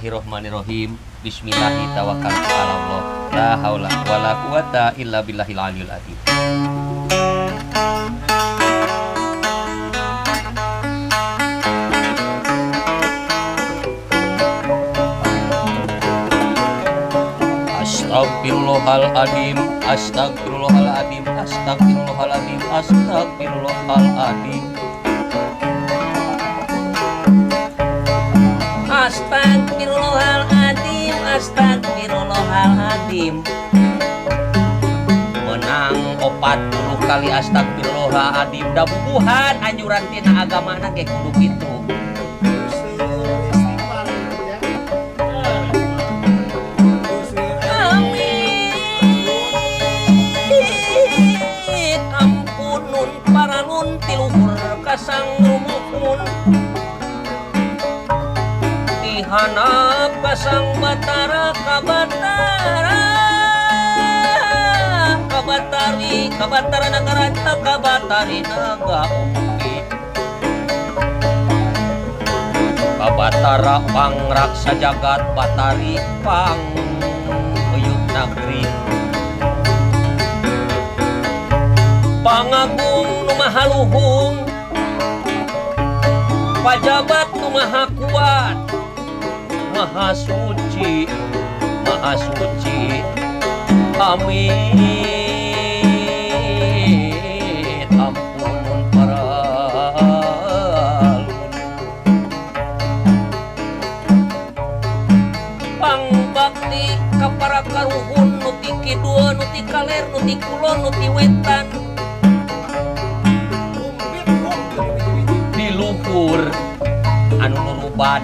Bismillahirrohmanirrohim. Bismillahi tawakkaltu ala Allah. La haula wala quwata illa billahil aliyil azim. Astagfirullahaladzim, astagfirullahaladzim, astagfirullahaladzim, astagfirullahaladzim. Astagfirullahaladzim, astagfirullahaladzim. Menang 40 kali astagfirullahaladzim. Da bubuhan anjuran tina agamana ge kudu kitu. Amit ampunun paralun tiluhur kasang rumuhun. Dihanap kasang batara kabatara kabatari kabatara nagara kabatari naga umpi kabatara pangraksa jagat batari pang uyut nagri pangagung nu maha luhung pajabat nu maha kuat maha suci maha suci. Amit ampunun paralun pangbakti ka para karuhun nu ti kidul nu ti kaler nu ti kulon nu ti wetan di luhur anu nuruban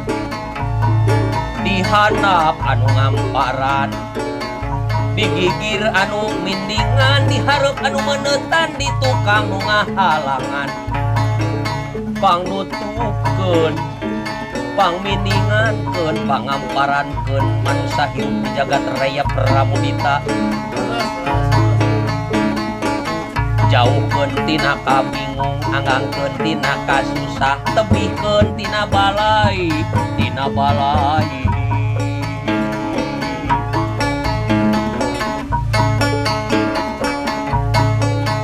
dihanap anu ngamparan digigir anu mindingan dihareup anu meunetan di tukang nu ngahalangan pangnutukeun pangmindingankeun pangamparankeun manusa hirup di jagat raya pramudita jauhkeun tina kabingung anggangkeun tina kasusah tebihkeun tina balai tina balai.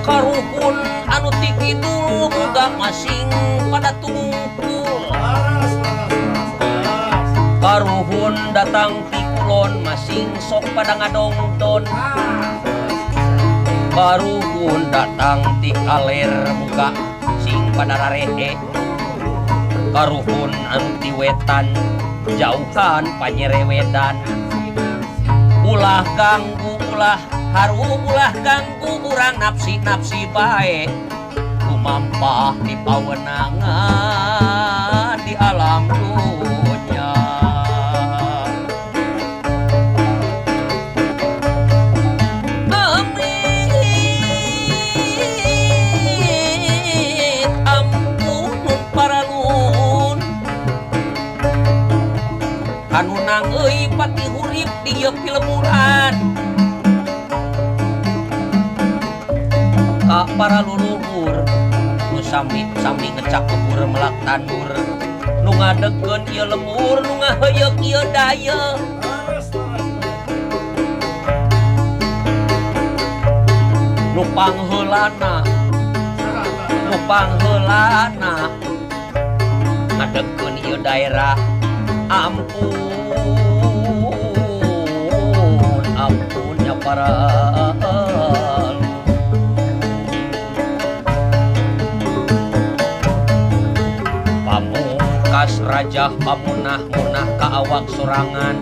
Karuhun anu ti kidul boga masing pada tungkul karuhun datang ti kulon masing sok pada ngadongdon karuhun datang ti kaler buka sing pada rarehe karuhun anu ti wetan jauhan panyerewedan ulah ganggu ulah haru ulah ganggu urang nafsi-nafsi bae lumampah di pawenangan di alam dunya. Amit ampunun paralun anu nang euy pati hurip di ieu pilemuran ka para luluhur nu sami-sami ngecak kebur melak tandur nu ngadegkeun ieu lemur nu ngaheuyeuk ieu daya nu pangheulana nu pangheulana ngadegkeun ieu daerah ampun ampun nya para pamungkas rajah pamunah-munah ka awak sorangan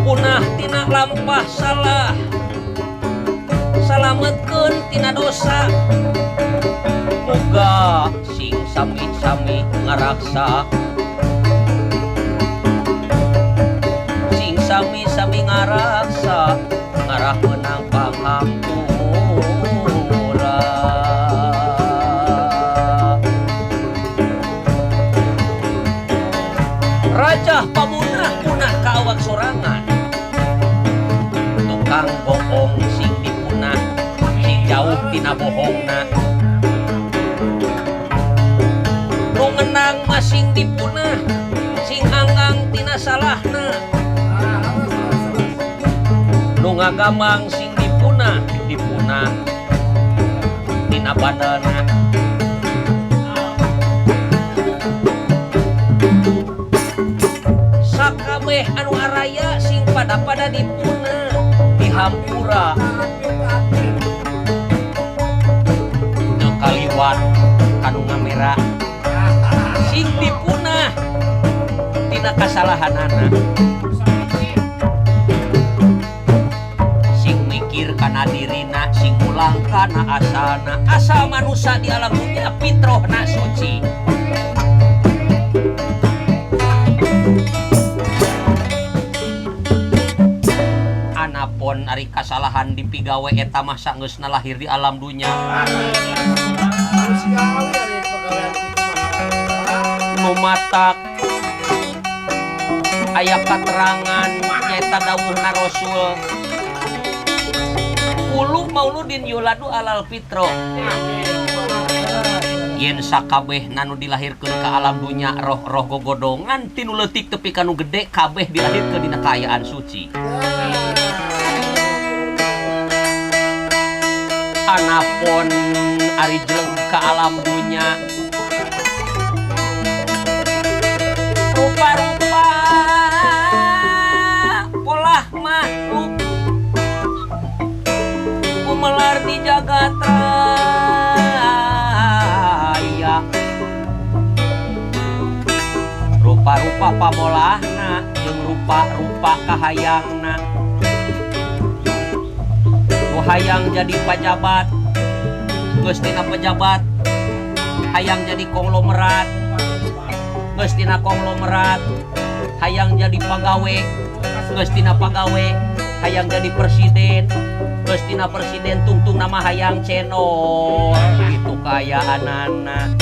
punah tina lampah salah salametkeun tina dosa muga sing sami-sami ngaraksa sing sami-sami ngaraksa ngarah meunang panghampura. Rajah pamunah punah ka awak sorangan tukang bohong sing dipunah sing jauh tina bohongna nu ngenang sing dipunah sing anggang tina salahna nu ngagambang sing dipunah dipunah tina badelna sakabeh anu araya sing pada-pada dipunah dihampura teu kaliwat kanu ngamera sing dipunah tina kasalahanana sing mikir kana dirina sing mulang kana asalna asal manusia di alam dunia fitrohna suci. Anapon ari kasalahan dipigawe eta mah sageusna lahir di alam dunia. Nu matak aya katerangan nyaeta dawuhna Rasul kullu mauludin yuladu alal fitroh. Yen sakabeh nanu dilahirkeun ka alam dunya roh-roh gogodongan tinu leutik tepi ka nu gede kabeh dilahirkeun dina kaayaan suci. Anapon ari jeleng ka alam dunya rupa-rupa polah makhluk gumelar di jagat raya rupa-rupa pamolahna jeung rupa-rupa kahayangna nu hayang jadi pajabat geus tina pejabat hayang jadi konglomerat geus tina konglomerat hayang jadi pagawe geus tina pagawe hayang jadi presiden geus tina presiden tungtung nama hayang cenol gitu kaayaanana.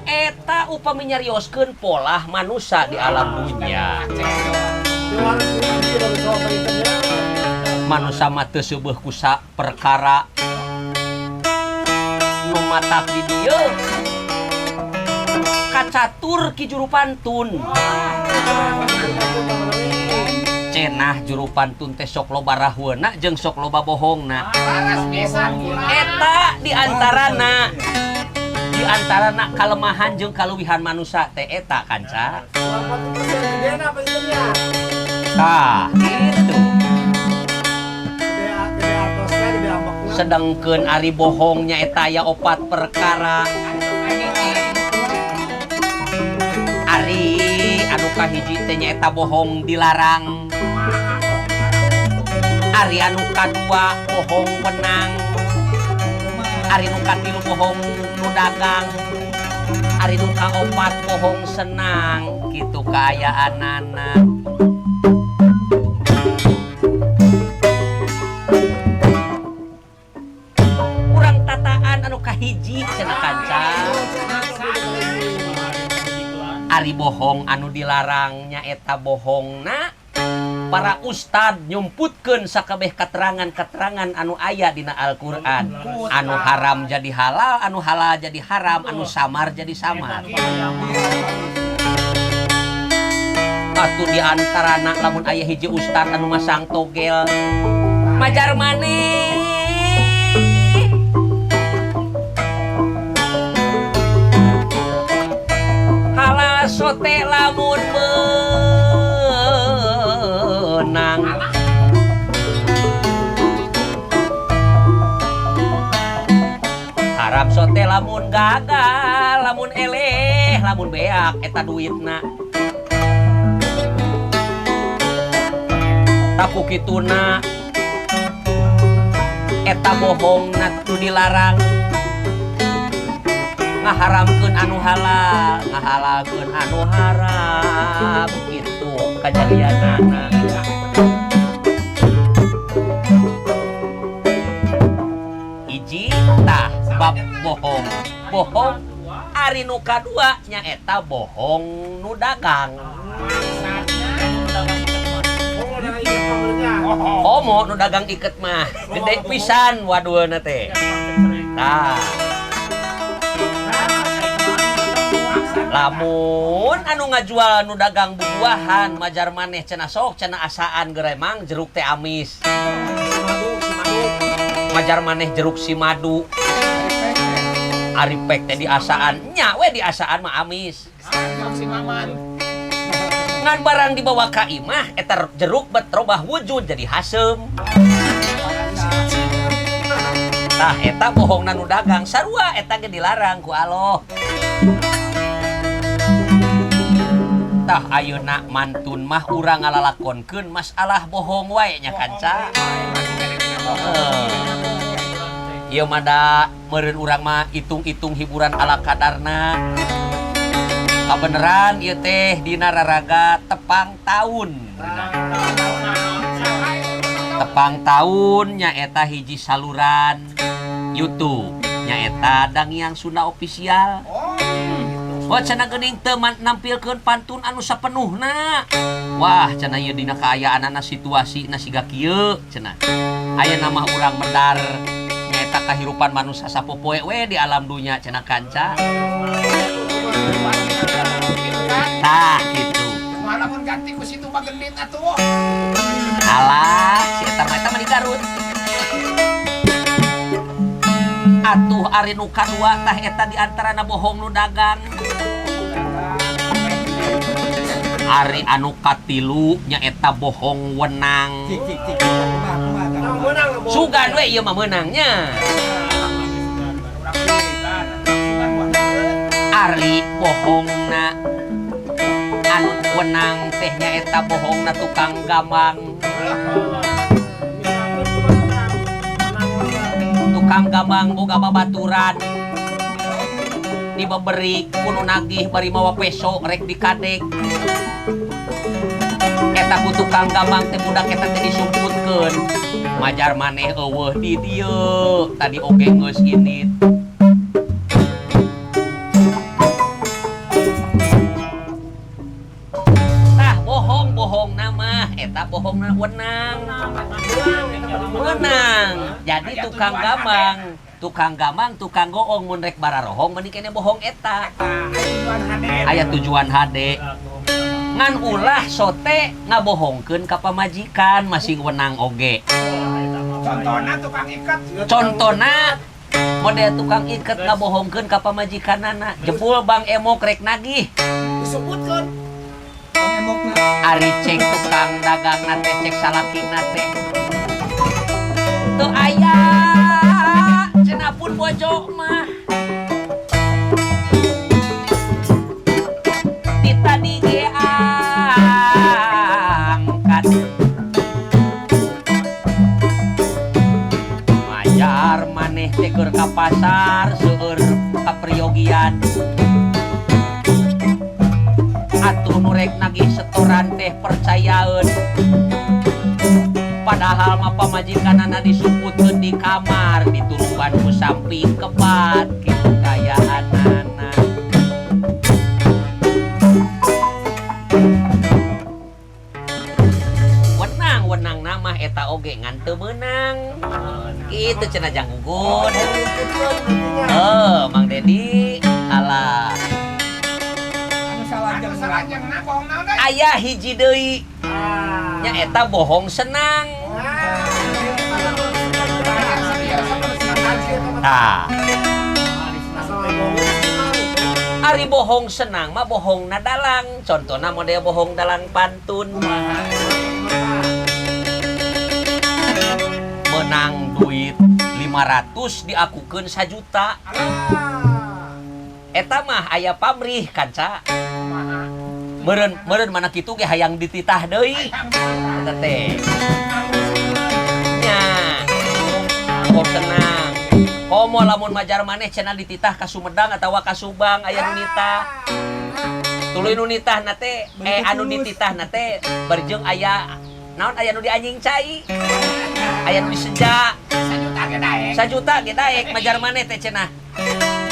Eta upami nyarioskeun polah manusia di alam dunya. Manusia mah teu seubeah ku perkara nu matak di dieu kacatur ki juru pantun. Cenah juru pantun teh sok loba rahueuna jeung sok loba bohongna. Eta diantarana kalemahan jeung kaluwihan manusia teh eta kanca. Tah gitu. Sedangkeun ari bohongnya eta aya opat perkara. Ari anu kahiji teh nyaeta bohong dilarang. Ari anu kadua bohong wenang. Ari nu katilu bohong nu dagang. Ari nu kaopat bohong senang. Kitu kaayaanana. Urang tataan anu kahiji cenah kanca. Ari bohong anu dilarang nyaeta bohongna para ustad nyumputkeun sakabeh keterangan-keterangan anu aya dina Al-Qur'an. Anu haram jadi halal, anu halal jadi haram, anu samar jadi samar. Atuh di antarana lamun aya hiji ustad anu masang togel majar maneh halal sote lamun menang. Haram sote lamun gagal, lamun eleh, lamun beak eta duitna. Taku kituna eta bohongna kudu dilarang. Ngaharamkeun anu halal, ngahalalkeun anu haram, kitu kajadianana. Hiji tah bab bohong. Bohong ari nu kadua nyaeta bohong nu dagang. Komo nu dagang iket mah gede pisan waduhna teh. Tah. Lamun anu ngajual nu dagang bubuahan majar maneh cenah sok cenah asaan geremang jeruk teh amis. Majar maneh jeruk si madu. Ari pek teh diasaan nya we diasaan mah amis. Ngan barang dibawa ka imah eta jeruk bet robah wujud jadi haseum. Tah eta bohongna nu dagang sarua eta ge dilarang ku Allah. Tah ayeuna mantun mah urang ngalalakonkeun masalah bohong wae nya kanca. Ieu mah da meureun urang mah itung-itung hiburan ala kadarna. Kabeneran ieu teh dina raraga tepang taun. Tepang taun nyaeta hiji saluran YouTube nyaeta Dangiang Sunda Official. Wah cenah geuning teu nampilkeun pantun anu sapenuhna. Wah cenah ieu dina kaayaanana situasina siga kieu cenah. Ayeuna mah urang medar nyaeta kahirupan manusia sapopoe we di alam dunya cenah kanca. Tah gitu. Walaupun ganti ku situ mah gendit atuh. Alah, si eta mah eta mah di Garut. Atuh ari nu kadua tah eta di antarana bohong nu dagang. Ari anu katilu nyaeta bohong wenang. Sugan we ieu mah meunangnya. Ari bohongna anu wenang teh nyaeta bohongna tukang gambang. Tukang gambang boga babaturan dibeberi kudu nagih bari mawa peso rek dikadek. Eta ku tukang gambang teh budak eta teh disumputkeun. Majar maneh eueuh di dieu tadi oge geus indit. Tah bohong-bohong mah eta bohongna wenang. Wenang. Jadi tukang gambang, tukang goong mun rek bararohong mending kene bohong eta. Aya tujuan hade. Ngan ulah sote ngabohongkeun ka pamajikan masing wenang oge. Contona tukang iket. Contona model tukang iket ngabohongkeun ka pamajikanana. Jebul Bang Emok rek nagih. Disebutkeun. Ari cek tukang dagang teh cek salakina teh. Teu aya cenah pun bojo mah. Ti tadi ge angkat. Majar maneh teh keur ka pasar seueur kapriogian. Atuh nu rek nagih setoran teh percayaeun. Padahal mah pamajikanana disuputkeun di kamar dituruban ku samping kebat kitu kayaanana. Wenang-wenang mah eta oge ngan teu meunang. Kitu cenah Jang Gugun. Mang Dedi alah. Aya hiji deui nya eta bohong senang. Tah. Ari bohong senang mah bohongna dalang. Contona model bohong dalang pantun. Menang duit 500 diakukeun 1 juta. Eta mah aya pamrih kanca. Meureun meureun mana kitu ge hayang dititah deui. Eta teh. Nya. Bohong senang. Komo lamun majar maneh cenah dititah ka Sumedang atawa ka Subang aya nu nitah. Tuluy nu nitah na teh anu dititah na teh barjeung aya naon aya nu dianjing cai. Aya nu diseja. 1 juta ge daek. 1 juta ge daek majar maneh teh cenah.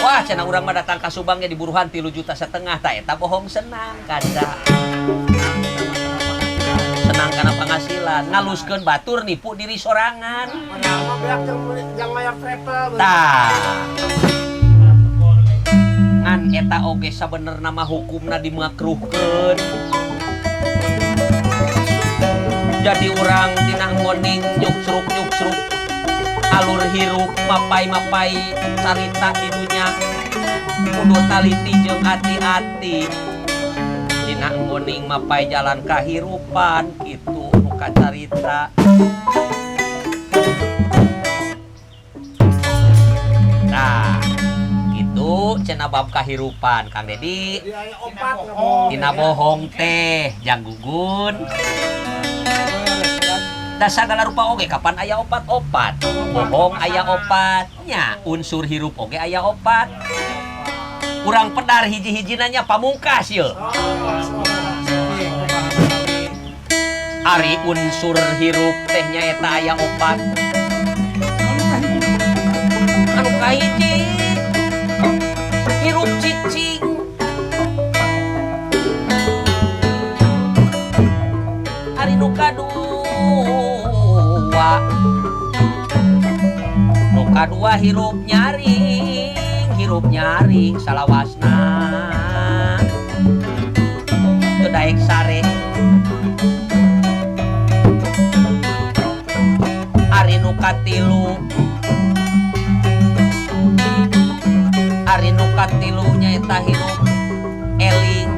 Wah cenah urang mah datang ka Subang ge diburuhan 3,5 juta tah eta bohong senang kaca. Senang kana penghasilan. keadilan, ngaluskeun batur nipu diri sorangan. Padahal mah beak jeung mayar travel. Tah. Ngan eta oge sabenerna mah hukumna dimakruhkeun. Jadi urang tina ngoning nyuksruk-nyuksruk alur hirup mapai-mapai carita di dunya kudu taliti jeung ati-ati dina ngoning mapai jalan kahirupan kitu nu kacarita. Nah, gitu cenah bab kahirupan Kang Dedi. Di aya opat ngabohong. Tina bohong teh jang gugun. Da sagala rupa oge kapan aya opat-opat. Bohong aya opat nya, unsur hirup oge aya opat. Urang pedar hiji-hijina nya pamungkas yeuh. Ari unsur hirup teh nyaeta aya opat. Anu kahiji hirup cicing. Ari nu kadua, nu kadua hirup nyaring salawasna teu daek sare. Ari nu katilu, ari nu katilu nyaeta hirup eling.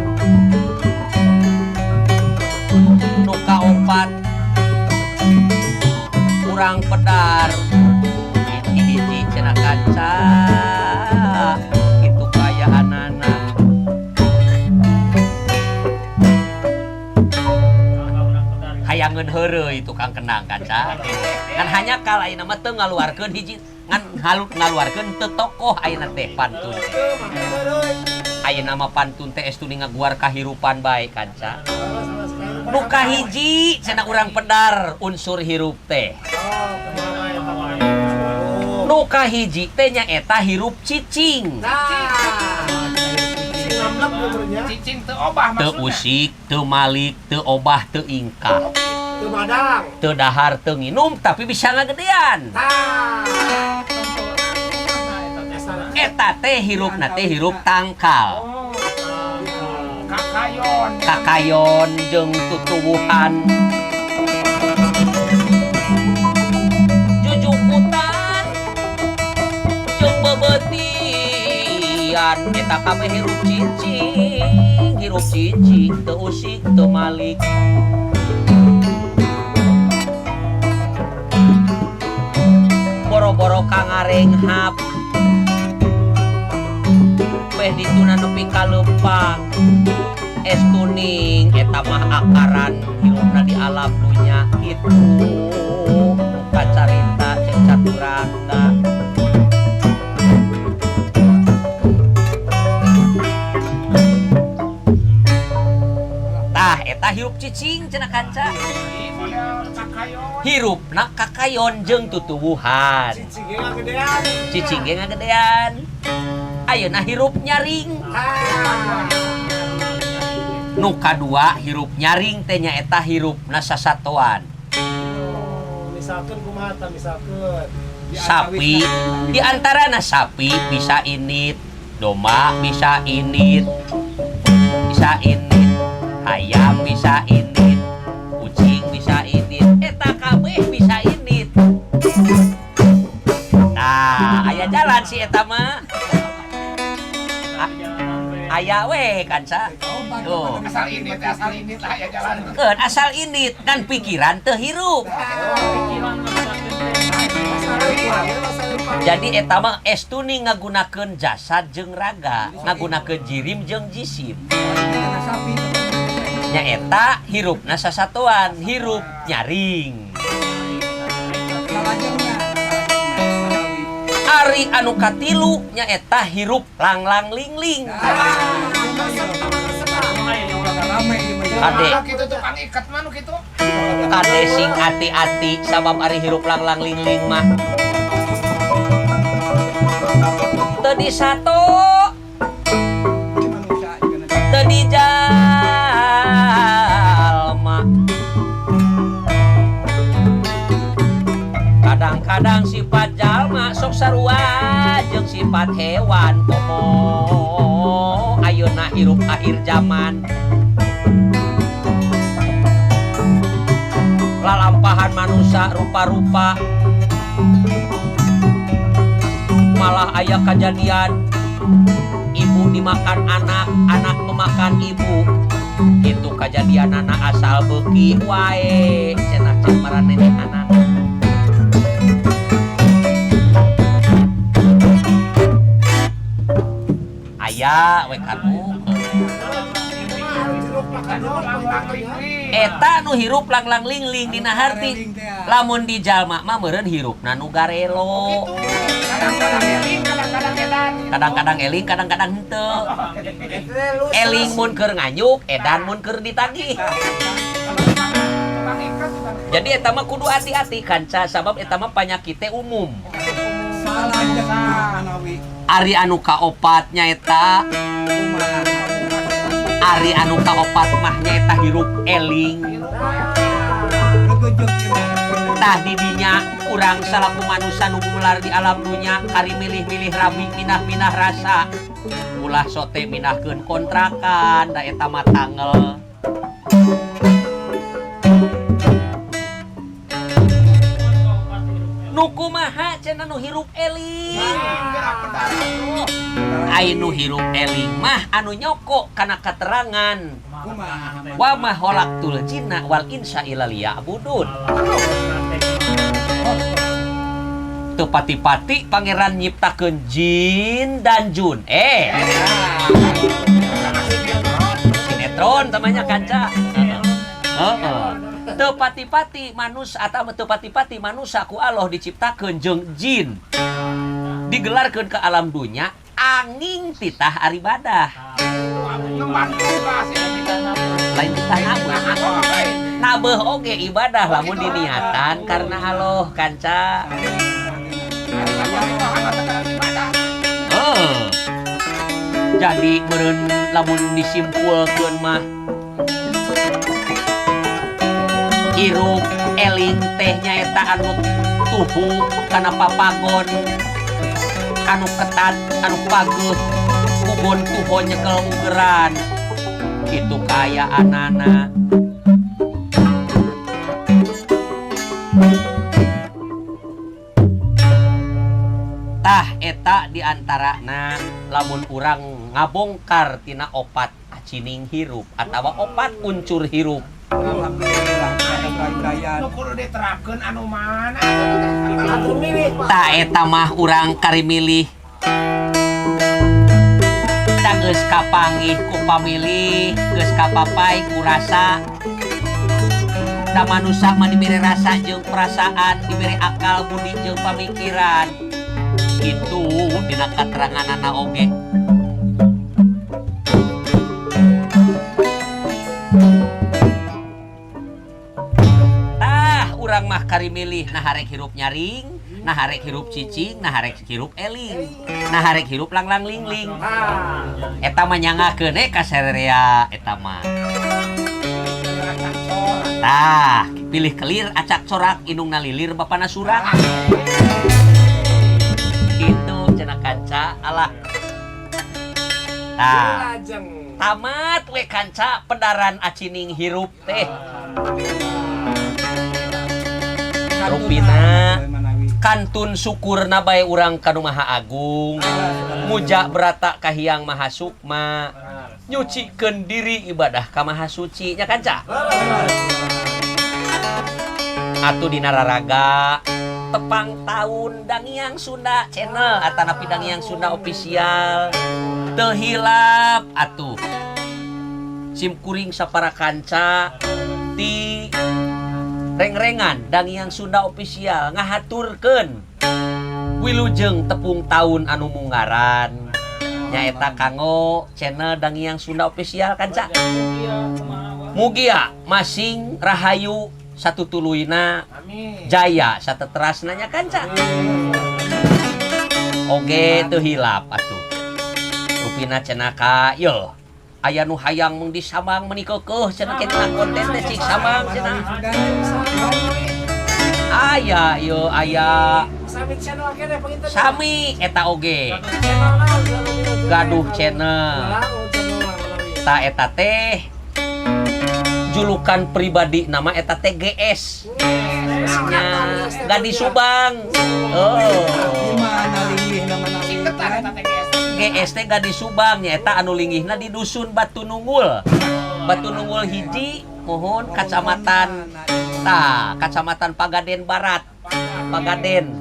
Nu kaopat urang pedar hiji-hiji cenah kaca kitu kaayaanana. Hayangeun heureuy tukang kendang kaca. Ngan hanya kal ayeuna mah teu ngaluarkeun hiji, ngan ngaluarkeun teu tokoh ayeuna teh pantun teh. Ayeuna mah pantun teh estu ngaguar kahirupan bae kanca. Nu kahiji cenah urang pedar unsur hirup teh. Nu kahiji teh nyaeta hirup cicing. Cicing teu obah Teu maksudna. usik, teu malik, teu obah, teu ingkah. Teu madang. Teu dahar, teu nginum, tapi bisa ngagedean. Tah. Eta teh hirupna teh hirup tangkal. Oh. Kakayon. Kakayon jeung tutuwuhan. Jujukutan jeung bebetian eta kabeh hirup cicing, hirup cicing teu usik teu malik. Boro-boro kangarenghap beh dituna nepi ka leumpang es kuning eta mah akaran hirupna di alam dunya kitu nu kacarita jeung caturangga. Tah eta hirup cicing cenah kanca. Hirupna kakayon jeung tutuwuhan. Cicing ge ngagedean. Cicing ge ngagedean. Ayeuna hirup nyaring. Nu kadua hirup nyaring teh nyaeta hirupna sasatoan. Misalkeun kumaha tah misalkeun? Sapi di antarana sapi bisa init, domba bisa init, bisa init, ayam bisa init, kucing bisa init, eta kabeh bisa init. Nah, aya jalan si eta mah. Aya we kanca. Tuh. Asal init lah ya jalan. Keun asal init kan pikiran teu hirup. Jadi eta mah estuni ngagunakeun jasad jeung raga, ngagunakeun jirim jeung jisim. Nyaeta hirupna sasatoan, hirup nyaring. Ari anu katilu nyaeta hirup langlang lingling. Kade. Kitu tukang ikat mah nu kitu. Kade sing ati-ati sabab ari hirup langlang lingling mah. Teu disato, teu dijalma. Kadang-kadang sifat jalma sok sarua jeung sifat hewan komo ayeuna hirup akhir zaman. Lalampahan manusia rupa-rupa, malah aya kejadian ibu dimakan anak, anak memakan ibu. Itu kejadian anak asal beuki wae cenah cek maraneh anak. Aya we kanu eta nu hirup langlang lingling dina harti. Lamun di jalma mah meureun hirupna nu garelo. Kadang-kadang eling, kadang-kadang edan. Kadang-kadang eling, kadang-kadang henteu. Eling mun keur nganyuk, edan mun keur ditagih. Jadi eta mah kudu hati-hati kanca, sabab eta mah panyakite umum. Ari anu kaopat nyaeta, ari anu kaopat mah nyaeta hirup eling. Tah didinya urang salaku manusia nu gumelar di alam dunya kari milih-milih rabi minah-minah rasa. Ulah sote minahkeun kontrakan da eta mah tangel. Nu kumaha cenah nu hirup eling? Ai nu hirup eling mah anu nyoko kana katerangan. Wa ma khalaqtul jinna wal insa illa liya'budun. Teu pati-pati pangeran nyiptakeun jin dan jun. Sinetron tamanya kanca. Heeh. Teu pati-pati manus atau teu pati-pati manusa ku Allah diciptakeun jeung jin. Digelarkeun ke alam dunya angin titah aribadah. Lain titah nabeuh. Nabeuh oge ibadah lamun diniatan karena Allah kanca. Jadi meureun lamun disimpulkeun mah hirup eling teh nyaeta anu tuhu kana papagon, anu ketat, anu pageuh, kugon tuho nyekel ugeran. Kitu kaayaanana. Tah eta diantarana lamun urang ngabongkar tina opat acining hirup atawa opat uncur hirup. Nu kudu diterapkeun anu mana? Ta eta mah urang kari milih. Da geus kapanggih ku pamilih, geus kapapai ku rasa. Da manusa mah dibere rasa jeung perasaan, dibere akal budi jeung pamikiran. Kitu dina kateranganana oge. Tah urang mah kari milih nah harek hirup nyaring, nah harek hirup cicing, nah harek hirup eling, nah harek hirup langlang lingling. Eta mah nyangakeun ka sarerea eta mah. Tah, pilih kelir acak corak indungna lilir bapana surak. Itu cenah kanca alah. Tah, tamat we kanca pedaran acining hirup teh. Rupina kantun syukurna bae urang ka nu Maha Agung, muja berata ka Hyang Maha Sukma, nyucikeun diri ibadah ka Maha Suci nya kanca. Atuh dina raraga tepang taun Dangiang Sunda channel atanapi Dangiang Sunda official teu hilap atuh sim kuring sapara kanca ti rengrengan Dangiang Sunda official ngahaturkeun wilujeng tepung taun anu munggaran nyaeta kanggo channel Dangiang Sunda official kanca. Mugia masing rahayu satu tuluyna jaya sateterasna nya kanca. Oge teu hilap atuh rupina cenah ka yeuh aya nu hayang mung disamang meuni keukeuh cenah kitu konten teh cik samang cenah. Aya ieu aya. Sami channel keneh panginten. Sami eta oge. Channel naon, channel? Gaduh channel. Naon channel menawi? Ta eta teh julukan pribadi nama eta teh GS. Nya Gadis Subang. Oh. Gimana linggih nama nama? Singketan eta teh GS. GS teh Gadis Subang nyaeta anu linggihna di dusun Batu Nunggul. Batu Nunggul hiji mohon kacamatan tah kacamatan Pagaden Barat. Pagaden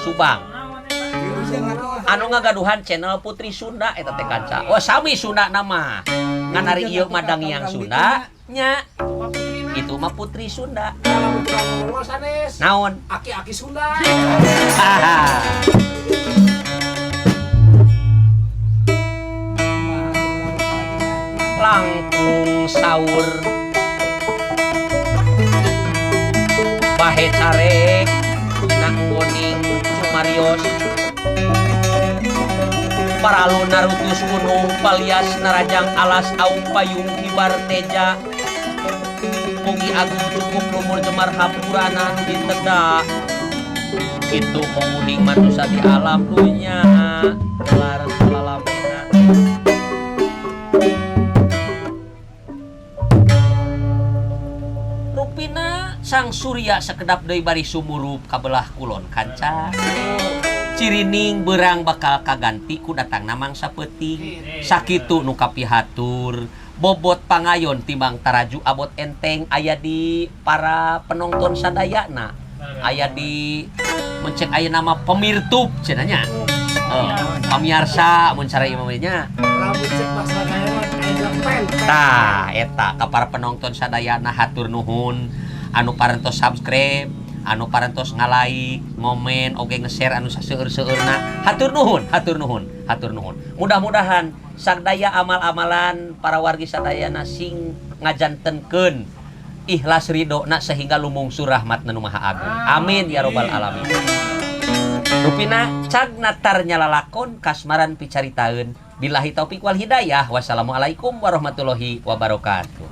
Subang. Anu ngagaduhan channel Putri Sunda eta teh kanca. Oh sami Sunda nama. Ngan ari ieu mah Dangiang Sunda nya. Itu mah Putri Sunda. Kalau ngomong sanes. Naon? Aki-aki Sunda. Haha. Langkung saur bahe carek dina nggoning cumarios paralu narutus gunung palias narajang alas aung payung kibar teja mugi agung cukup lumur jemar hampurana nu diteda kitu munguning manusia di alam dunya gelar salalamena. Rupina sang surya sekedap deui bari sumurup kabelah kulon kanca. Cirining berang bakal kaganti ku datangna mangsa peuting. Sakitu nu kapihatur. Bobot pangayon timbang taraju abot enteng aya di para penonton sadayana. Aya di mencek aya nama pemirtub cenah nya. Oh, pamiarsa mun cara ieu mah nya. Lamun cek bahasa kaya mah aya pen. Tah eta ka para penonton sadayana hatur nuhun anu parantos subscribe, anu parantos ngalike, ngomen, oge nge-share anu saseueur-seueurna. Hatur nuhun, hatur nuhun, hatur nuhun. Mudah-mudahan sadaya amal-amalan para wargi sadayana sing ngajantenkeun ikhlas ridona sehingga lumungsur rahmatna nu Maha Agung. Amin ya robbal alamin. Rupina cag natarnya lalakon kasmaran picaritaeun. Billahi taufik wal hidayah. Wassalamualaikum warahmatullahi wabarakatuh.